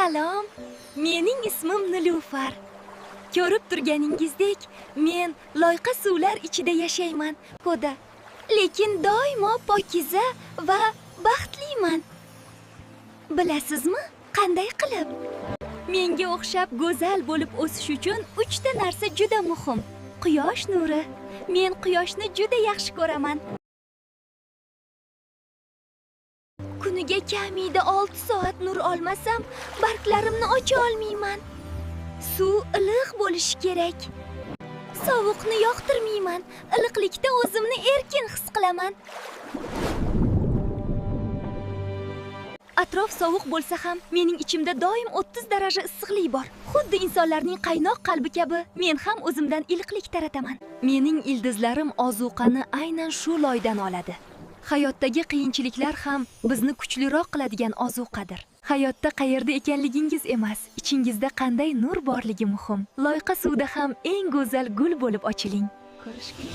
Salom. Mening ismim Nilufar. Ko'rib turganingizdek, men loyqa suvlar ichida yashayman, Koda. Lekin doimo pokiza va baxtliman. Bilasizmi, qanday qilib? Menga o'xshab go'zal bo'lib o'sish uchun uchta narsa juda muhim. Quyosh nuri. Men quyoshni juda yaxshi ko'raman. Kuniga kamida 6 soat nur olmasam, barglarimni ocha olmayman. Suv iliq bo'lishi kerak. Sovuqni yoqtirmayman. Iliqlikda o'zimni erkin his qilaman. Atrof sovuq bo'lsa ham, mening ichimda doim 30 daraja issiqlik bor. Xuddi insonlarning qaynoq qalbi kabi, men ham o'zimdan iliqlik tarataman. Mening ildizlarim ozuqani aynan shu loydan oladi. Hayotdagi qiyinchiliklar ham bizni kuchliroq qiladigan ozuqadir. Hayotda qayerda ekanligingiz emas, ichingizda qanday nur borligi muhim. Loyqa suvda ham eng go'zal gul bo'lib ochiling. Ko'rishguncha.